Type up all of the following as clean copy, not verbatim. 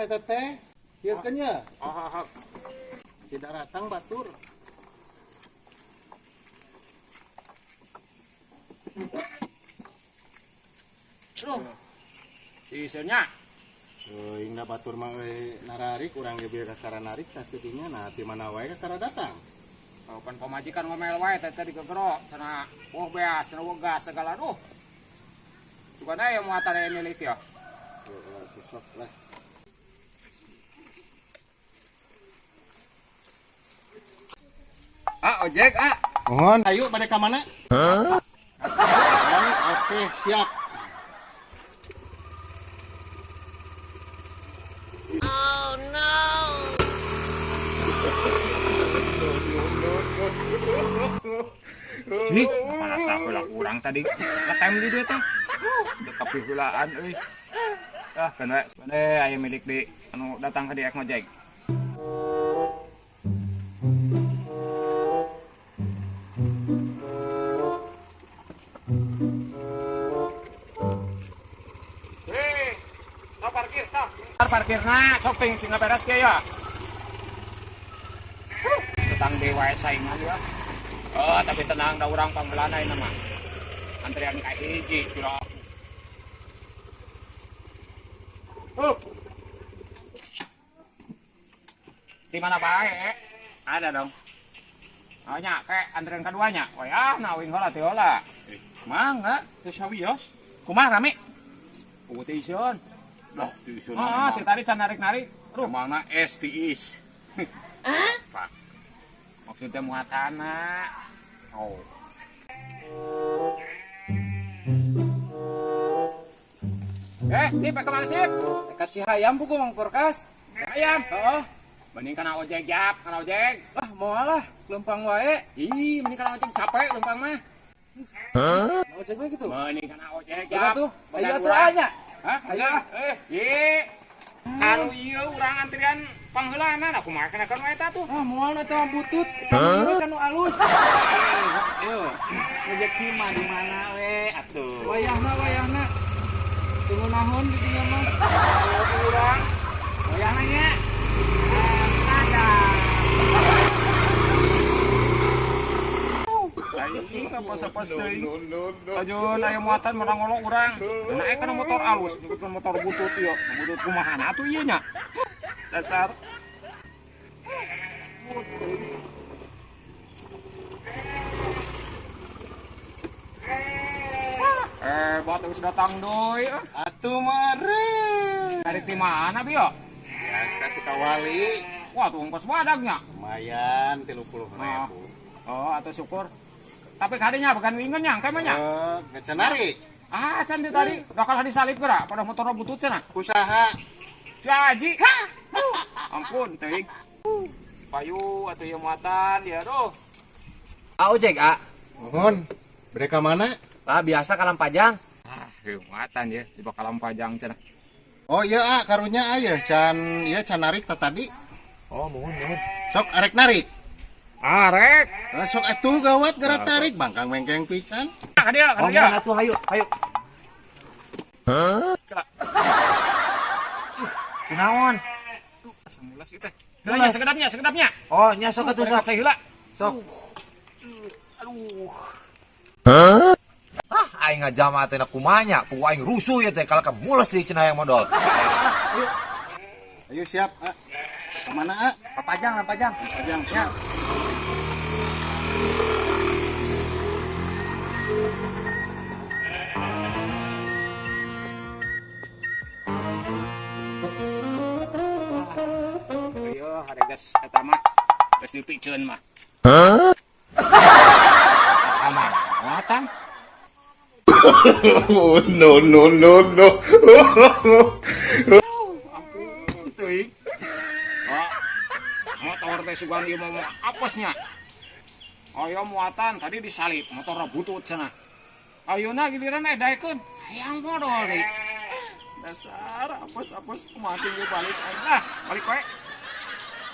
eta teh. Ieu nya. Oh, oh. Tidak datang batur. Duh. Isinya. Teuing da batur mah euy nararik urang ge bieu kakara narik tah teu dinya nah ti mana wae kakara datang. Oh, pan pamajikan ngomel wae teh tadi gegero cenah wah beas cenah wegah segala duh. Sugan aya muatan aya milik ya. Heeh, sok lah. Ah, ojek ah. Mohon, ayo bade ka mana? Hah? Oke, siap. Oh no. Ih, mana saheula urang tadi ngetem di dieu teh. Udah kapihulaan euy. Ah, kan we, aya milik di anu datang ka dieu ngojek. Hei, sok parkir, sok. Parkirna sok ting sing beres ge ya. Tetang dewa saingan ya. Oh, tapi tenang da urang pangheulana ieu mah. Antrian ka hiji pira. Di mana bae? Ada dong. Oh nya, kayak antrian keduanya. Wah, nah wing heula teh heula. Mangga, teu sawios. Kumaha rame? Puguh iseun. Loh, teu iseun. Heeh, ti tadi can narik-narik. Aduh, mana es tiis. Hah? Maksudnya muatana. Oh. Cip, kemana Cip? Dekat Cihayam buku Mang Porkas. Cihayam? Heeh. Mending kana ojek jap, kana ojek. Ah, moal lah, lempang wae. Ih, mending kana ojek capek lempang mah. Hah? Ojek mah gitu. Mending kana ojek jap. Tuh, ayo atuh anya. Hah? Ayo. Ye. Anu ieu urang antrian pangheulana aku mah kana kana eta tuh. Ah, moal eta butut. Hah? Kan nu alus. Yo, rezeki mah di mana we atuh. Wayahna wayahna. Tunggu nahon di dinya mah. Urang. Wayahna nya. Ada. Aing apa-apa teuing. Ajeun aya muatan menang ngolok urang. Naek kana motor alus, nyebutkeun motor butut ieu. Butut kumaha atuh ieu nya. Dasar. Batu geus datang deui. Atuh mare. Dari ti mana bieu? Biasa kita wali. Wah, tuh ongkos badagnya. Lumayan 30.000. Oh, atau syukur. Tapi kadinya bukan wingen nya, engke mah nya. Geus narik. Ah, can teh tadi bakal disalip geura pada motor butut cenah. Usaha. Si Haji. Ampun teuing. Payu atuh ieu muatan ya aduh. Ah, ojek ah. Mohon. Bade ka mana? Ah, biasa ka Lampajang. Ah, ieu muatan ya di bakal Lampajang cenah. Oh iya ah, karunya aya can ieu can narik teh tadi. Oh, mohon mohon. Sok arek narik. Arek. Sok atuh gawat geura tarik bangkang mengkeng pisan. Ka dieu, ka Oh, dieu. mohon atuh hayu, hayu. Hah? Kunaon? Semulas ieu teh. Heula sekedapnya, sekedapnya. Oh, nya sok atuh sok. Cai heula. Sok. Aduh. Hah? Ah, aing ngajama teh na kumanya, pugu aing rusuh ya teh kalaka mules di cenah yang modal. Ayo. Ayo siap, ah. Ka mana, ah? Pajang, Pajang. Pajang, siap. Ayo, hari geus eta mah. Geus dipiceun mah. Hah? Eta mah muatan. Oh, no no no no. Ampun teuing. Oh, motor teh sugan ieu mah apesnya. Ayo muatan tadi disalip motor butut cenah. Ayeuna giliran daekeun hayang modol deui. Dasar apes-apes kumaha tinggi balik ah balik we.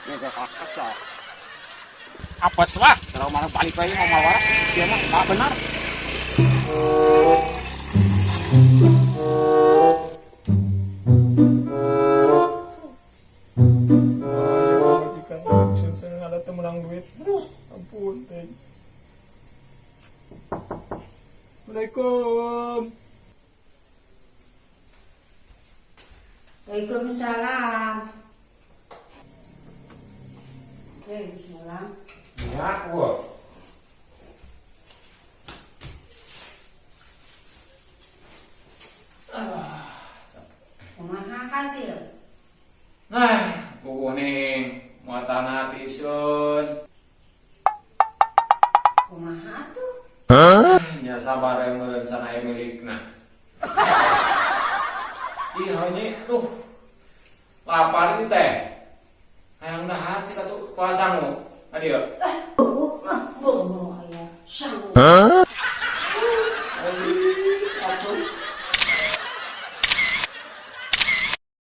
Ya gak kalah kesal. Apes lah, kalau mana balik we mau waras, dia mah enggak benar. Majikan sun sun ada teu meunang duit. Aduh, ampun teh. Assalamualaikum. Waalaikumsalam. Eh, bismillah. Ya, gua. Kumaha hasil? Nah, kuning muatan hati sun. Kumaha tuh? Ya sabar yang merencana milikna. Ih, ini tuh lapar ini teh. Hayang dahar cik atuh kuah sangu. Adio. Boro-boro aya sangu.